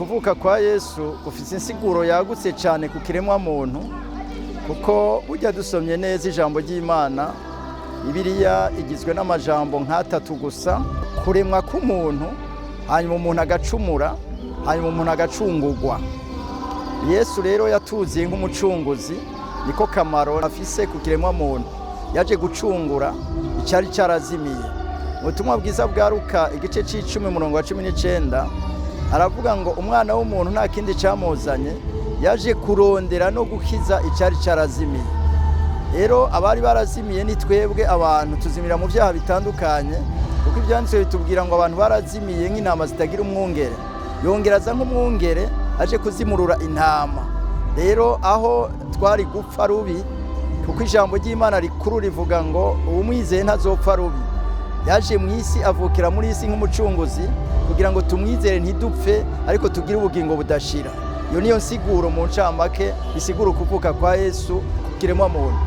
Kuvuka kwa Yesu gufite insiguro yagutse cyane ku kiremwa muntu, kuko burya dusomye neza ijambo ry'Imana, Bibiliya igizwe n'amajambo nk'atatu gusa: kuremwa k'umuntu, hanyuma umuntu agacumura, hanyuma umuntu agacungugwa. Yesu rero yatuziye nk'umucunguzi, niko kamaro afise ku kiremwa muntu. Yaje gucungura icyari cyarazimiye. Mu butumwa bwiza bwa Luka, igice c'icumi, umurongo wa 19, aravuga ngo umwana w'umuntu nta kindi cyamuzanye, yaje kurondera no gukiza icyari cyarazimiye. Rero abari barazimiye ni twebwe abantu, tuzimira mu byaha bitandukanye, kuko ibyanditswe bitubwira ngo abantu barazimiye nk'intama zitagira umwungere. Yongera aza nk'umwungere aje kuzimurura intama. Rero aho twari gupfa rubi, kuko ijambo ry'Imana rikuru rivuga ngo uwumwizeye ntazopfa rubi. Yaje mu isi, avukira muri isi nk'umucunguzi kugira ngo tumwizere ntidupfe, ariko tugire ubugingo budashira. Iyo niyo nsiguro mu ncamake isigura ukuvuka kwa Yesu ku kiremwa muntu.